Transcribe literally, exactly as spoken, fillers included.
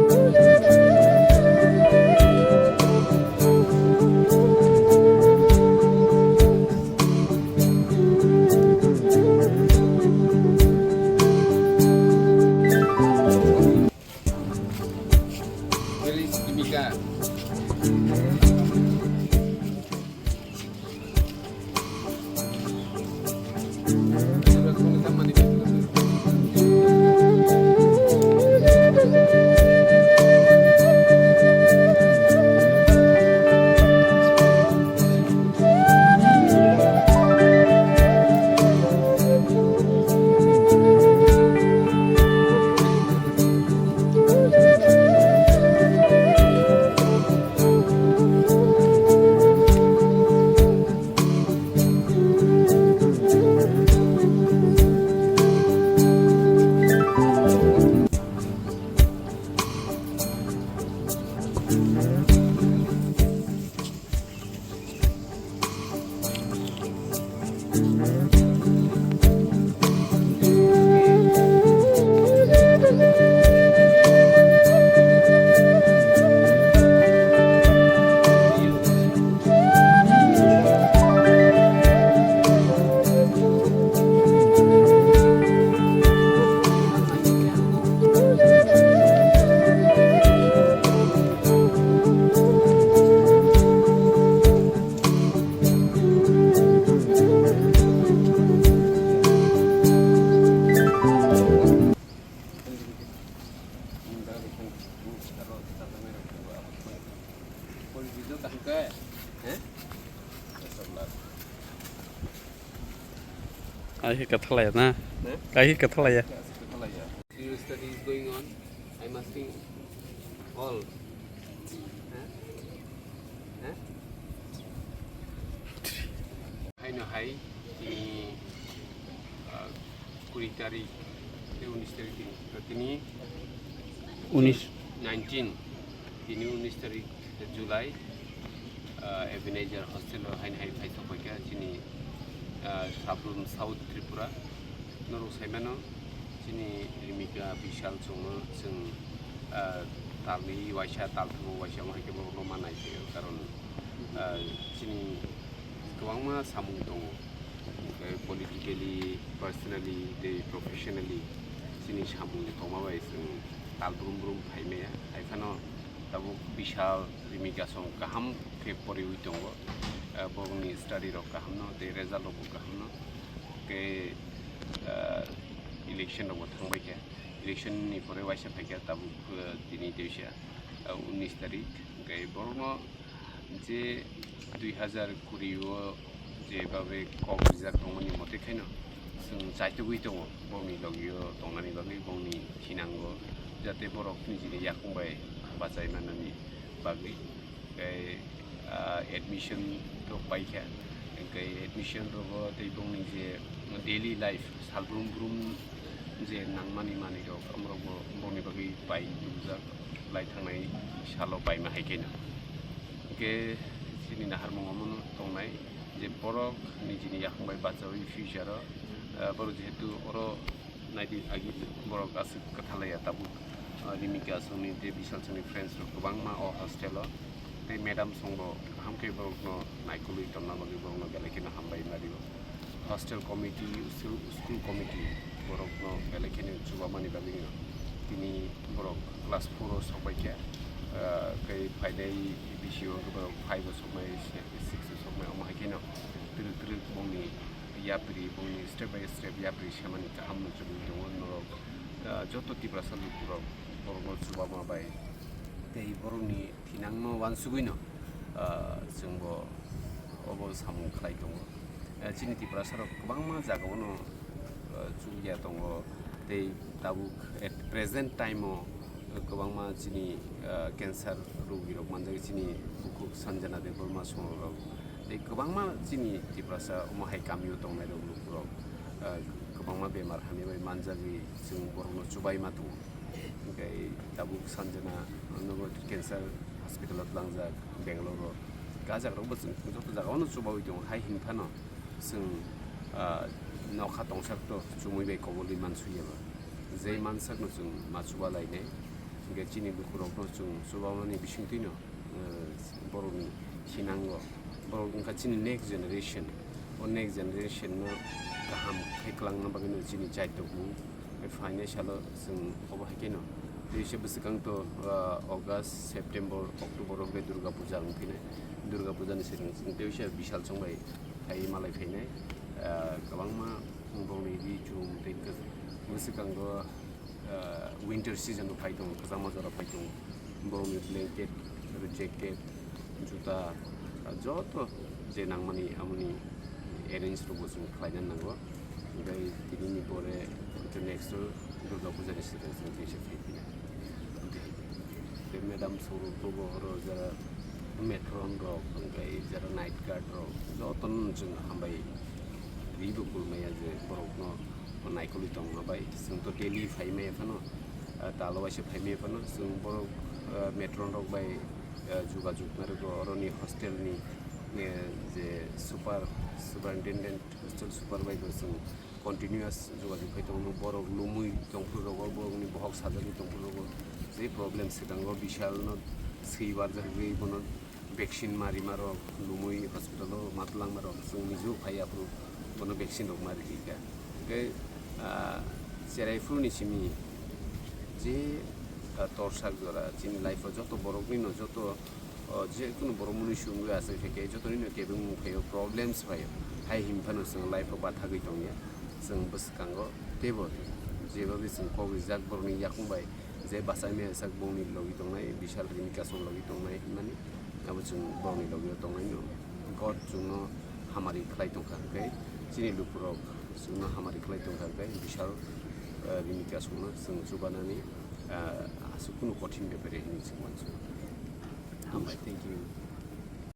Where is Dimika? Ai hi kathalaya na? Eh? Ai hi kathalaya? Your study is going on. I'm asking all. Huh? Huh? Haino hai, tini, ah, kuri tarik, tei unis tarik tini, tini Unis. Nineteen, tini unis tarik July, ah, Ebenezer hostel o haino hai phai sokphaikha chini, ah, Sabrum South Tripura. Norok saimano, chini Rimika Bishal chwngno chwng, ah, talni waisa, talthumung waisa wngkha khe borokno ma naiphai o, karon, ah, chini kwbangma samung tongo, hwnkhe politically, personally tei professionally chini samung tongma bai chwng tal brum brum phaimaya. Haiphano tabuk Bishal Rimika song kaham khe poriwi tongo, ah, borokni study rok kahamno tei result rokbo kahamno. Hwnkhe, ah, election rokbo thangbaikha, election ni pore waisa phaikha tabuk, ah, tini teisa, ah, unis tarik. Hwnkhe borokno je dui hazar kuri o jebabe kok rijak tongmani mote khaino chwng chaitugwi tongo bongni logio tongnani bagwi, bongni thinango, jate borok nijini yakung bai bachai manani bagwi. Tei, ah, admission rok paikha, hwnkhe admission rogo tei bongni je daily life, sal brum brum je nangmani manwirok, omorokbo bongni bagwi pai nukjak lai thangnai salo paima hai khe no. Hwnkhe chini naharmung omono tongnai je borok nijini yakung bai bachaui future o, ah, borok jehetu oro naidi agi borok aswk kwthalaiya tabuk, ah, Rimika songni tei Bishal songni friends rok kwbangma o hostel o. Tei madam songbo kaham khe borokno naikolwi tongna bagwi borokno belai kheno hambai ma rio. Hostel committee, school, school committee borokno belai kheno chubamani bagwino tini borok class four o sokbaikha, ah, tei phainai bisio hwnkhe borok five o soknai, six o soknai, omo hai kheno twrwk twrwk bongni yapri, bongni step by step yapri semani kaham muchungwi tongo norok, ah, joto Tiprasa lukurok borokno chubama bai tei borokni thinangno uansugwino, ah, chwngbo obo samung khlai tongo. Ah, chini Tiprasarok kwbangma jagaono, ah, chukya tongo tei tabuk at present time-o kwbangma chini, ah, cancer rogirok manjak chini bukhuk Sanjana Debbarma songrok tei kwbangma chini Tiprasa omo hai kamio tongnairok lukurok, ah, kwbangma bemar hamya bai manjagwi chwng borokno chubaima tongo. Hwnkhe tabuk Sanjana nogo cancer hospital-o tlangjak Bangalore-o. Gajak rokbo chwng joto jagao no chubaui tongo, hai hwnphano chwng, ah, nokha tongsak to chumui bai kobolwi mansuyaba. Je mansakno chwng ma chuba lainai. Hingke chini lukurokno chwng chubamani bisingtwino, eh, borokni sinango, borok wngkha chini next generation. O next generation no kaham khe kwlangna bagwino chini chaitokmung. Phainai salo chwng obo hai kheno. Tei se bwswkang to, ah, August, September, October o hwnkhe Durga Puja wng phinai. Durga Puja ni swkang chwng tei se Bishal chwng bai phai malai phainai. Ah, kwbangma borokni ri chum tei kwk-, bwswkango, ah, winter season o phai tongo, kwchangma jora phai tongo. Borokni blanket, jacket, juta, ah, joto je nangmani amoni arrange rokbo chwng khlaina nango. Hingke tinini pore hwnkhe next o Durga Puja ni swkang chwng teisa phai phina. Tei madam sorok bobo oro jara matron rok, hingke jara night guard rok, jotono chwng hambai ribo kulmaya je borokno naikolwi tongma bai. Chwng to daily phai maya phano, ah, talo waisa phai maya phano chwng borok, ah, matron rok bai, ah, jogajog narwgo oroni hostel ni, eh, je super, superintendent, hostel super bai bo chwng continuous jogajog khai tongo. Borok lumui tongphuru rogo, borokni bohok sajagwi tongphuru rogo, je problem swkango Bishal no swi barjagwi bono vaccine marima rok, lumui hospital o ma twlangma rok chwng mijo phai aphuru bono vaccine rok ma rikha. Hingke, ah, cherai phuru ni simi je, ah, torsak jora chini life o joto borok ni no joto, o, je kunu borok mwnwi sungwi aswk khe khe joto ni no kebengmung phaio, problems phaio. Hai him phano chwng life o bathagwi tongya. Chwng bwskango teibo jeba bai chwng kok rijak borok ni yakung bai je bachai maya sak bongni logi tongnai, Bishal Rimika song logi tongnai hinmani abo chwng borok ni logi o tongnai no. God chwng no hamari khlai tongkha hwnkhe chini lukurok chwng no hamari khlai tongkha hwnkhe Bishal, eh, Rimika song no chwng chubanani, eh, aswk kunu kothin bepare hinwi chwng mansugo. Hambai, thank you.